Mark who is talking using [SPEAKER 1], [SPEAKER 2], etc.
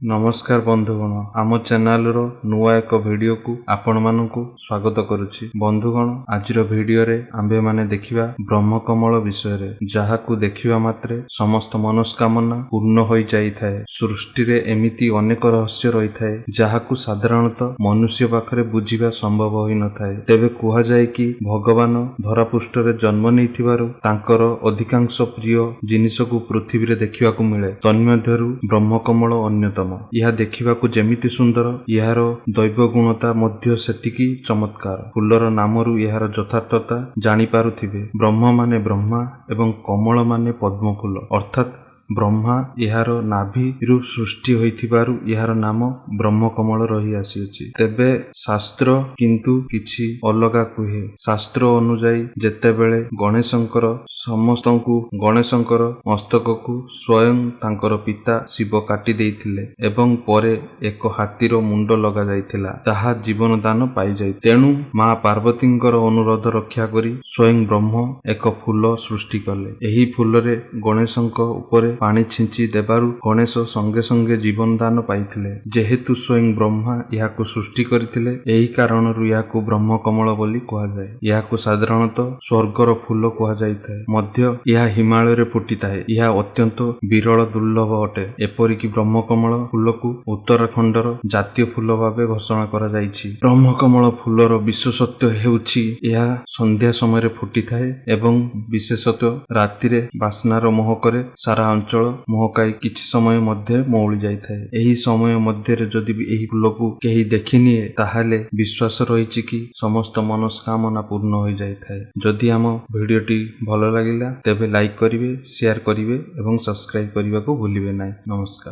[SPEAKER 1] ନମସ୍କାର ବନ୍ଧୁଗଣ, ଆମ ଚ୍ୟାନେଲର ନୂଆ ଏକ ଭିଡ଼ିଓକୁ ଆପଣମାନଙ୍କୁ ସ୍ୱାଗତ କରୁଛି। ବନ୍ଧୁଗଣ, ଆଜିର ଭିଡ଼ିଓରେ ଆମ୍ଭେମାନେ ଦେଖିବା ବ୍ରହ୍ମକମଳ ବିଷୟରେ, ଯାହାକୁ ଦେଖିବା ମାତ୍ରେ ସମସ୍ତ ମନସ୍କାମନା ପୂର୍ଣ୍ଣ ହୋଇଯାଇଥାଏ। ସୃଷ୍ଟିରେ ଏମିତି ଅନେକ ରହସ୍ୟ ରହିଥାଏ, ଯାହାକୁ ସାଧାରଣତଃ ମନୁଷ୍ୟ ପାଖରେ ବୁଝିବା ସମ୍ଭବ ହୋଇନଥାଏ। ତେବେ କୁହାଯାଏ କି ଭଗବାନ ଧରାପୃଷ୍ଠରେ ଜନ୍ମ ନେଇଥିବାରୁ ତାଙ୍କର ଅଧିକାଂଶ ପ୍ରିୟ ଜିନିଷକୁ ପୃଥିବୀରେ ଦେଖିବାକୁ ମିଳେ। ତନ୍ମଧ୍ୟରୁ ବ୍ରହ୍ମକମଳ ଅନ୍ୟତମ। ଏହା ଦେଖିବାକୁ ଯେମିତି ସୁନ୍ଦର, ଏହାର ଦୈବ ଗୁଣତା ମଧ୍ୟ ସେତିକି ଚମତ୍କାର। ଫୁଲର ନାମରୁ ଏହାର ଯଥାର୍ଥତା ଜାଣିପାରୁଥିବେ। ବ୍ରହ୍ମ ମାନେ ବ୍ରହ୍ମା ଏବଂ କମଳ ମାନେ ପଦ୍ମ ଫୁଲ, ଅର୍ଥାତ୍ ବ୍ରହ୍ମା ଏହାର ନାଭିରୁ ସୃଷ୍ଟି ହୋଇଥିବାରୁ ଏହାର ନାମ ବ୍ରହ୍ମକମଳ ରହି ଆସିଅଛି। ତେବେ ଶାସ୍ତ୍ର କିନ୍ତୁ କିଛି ଅଲଗା କୁହେ। ଶାସ୍ତ୍ର ଅନୁଯାୟୀ, ଯେତେବେଳେ ଗଣେଶଙ୍କର ସମସ୍ତଙ୍କୁ ଗଣେଶଙ୍କର ମସ୍ତକକୁ ସ୍ୱୟଂ ତାଙ୍କର ପିତା ଶିବ କାଟି ଦେଇଥିଲେ ଏବଂ ପରେ ଏକ ହାତୀର ମୁଣ୍ଡ ଲଗାଯାଇଥିଲା, ତାହା ଜୀବନଦାନ ପାଇଯାଇ। ତେଣୁ ମା ପାର୍ବତୀଙ୍କର ଅନୁରୋଧ ରକ୍ଷା କରି ସ୍ୱୟଂ ବ୍ରହ୍ମ ଏକ ଫୁଲ ସୃଷ୍ଟି କଲେ। ଏହି ଫୁଲରେ ଗଣେଶଙ୍କ ଉପରେ ପାଣି ଛିଞ୍ଚି ଦେବାରୁ ଗଣେଶ ସଙ୍ଗେ ସଙ୍ଗେ ଜୀବନଦାନ ପାଇଥିଲେ। ଯେହେତୁ ସ୍ୱୟଂ ବ୍ରହ୍ମା ଏହାକୁ ସୃଷ୍ଟି କରିଥିଲେ, ଏହି କାରଣରୁ ଏହାକୁ ବ୍ରହ୍ମକମଳ ବୋଲି କୁହାଯାଏ। ଏହାକୁ ସାଧାରଣତଃ ସ୍ୱର୍ଗର ଫୁଲ କୁହାଯାଇଥାଏ ମଧ୍ୟ। ଏହା ହିମାଳୟରେ ଫୁଟିଥାଏ। ଏହା ଅତ୍ୟନ୍ତ ବିରଳ, ଦୁର୍ଲଭ ଅଟେ। ଏପରିକି ବ୍ରହ୍ମକମଳ ଫୁଲକୁ ଉତ୍ତରାଖଣ୍ଡର ଜାତୀୟ ଫୁଲ ଭାବେ ଘୋଷଣା କରାଯାଇଛି। ବ୍ରହ୍ମକମଳ ଫୁଲର ବିଶେଷତ୍ୱ ହେଉଛି, ଏହା ସନ୍ଧ୍ୟା ସମୟରେ ଫୁଟିଥାଏ ଏବଂ ବିଶେଷତଃ ରାତିରେ ବାସ୍ନାର ମହକରେ ସାରା ଅଞ୍ଚଳ ମହକାଇ କିଛି ସମୟ ମଧ୍ୟରେ ମଉଳି ଯାଇଥାଏ। ଏହି ସମୟ ମଧ୍ୟରେ ଯଦି ଏହି ଫୁଲକୁ କେହି ଦେଖିନିଏ, ତାହେଲେ ବିଶ୍ୱାସ ରହିଛି କି ସମସ୍ତ ମନସ୍କାମନା ପୂର୍ଣ୍ଣ ହୋଇଯାଇଥାଏ। ଯଦି ଆମ ଭିଡ଼ିଓଟି ଭଲ ଲାଗିଲା, ତେବେ ଲାଇକ୍ କରିବେ, ସେୟାର କରିବେ ଏବଂ ସବସ୍କ୍ରାଇବ୍ କରିବାକୁ ଭୁଲିବେ ନାହିଁ। ନମସ୍କାର।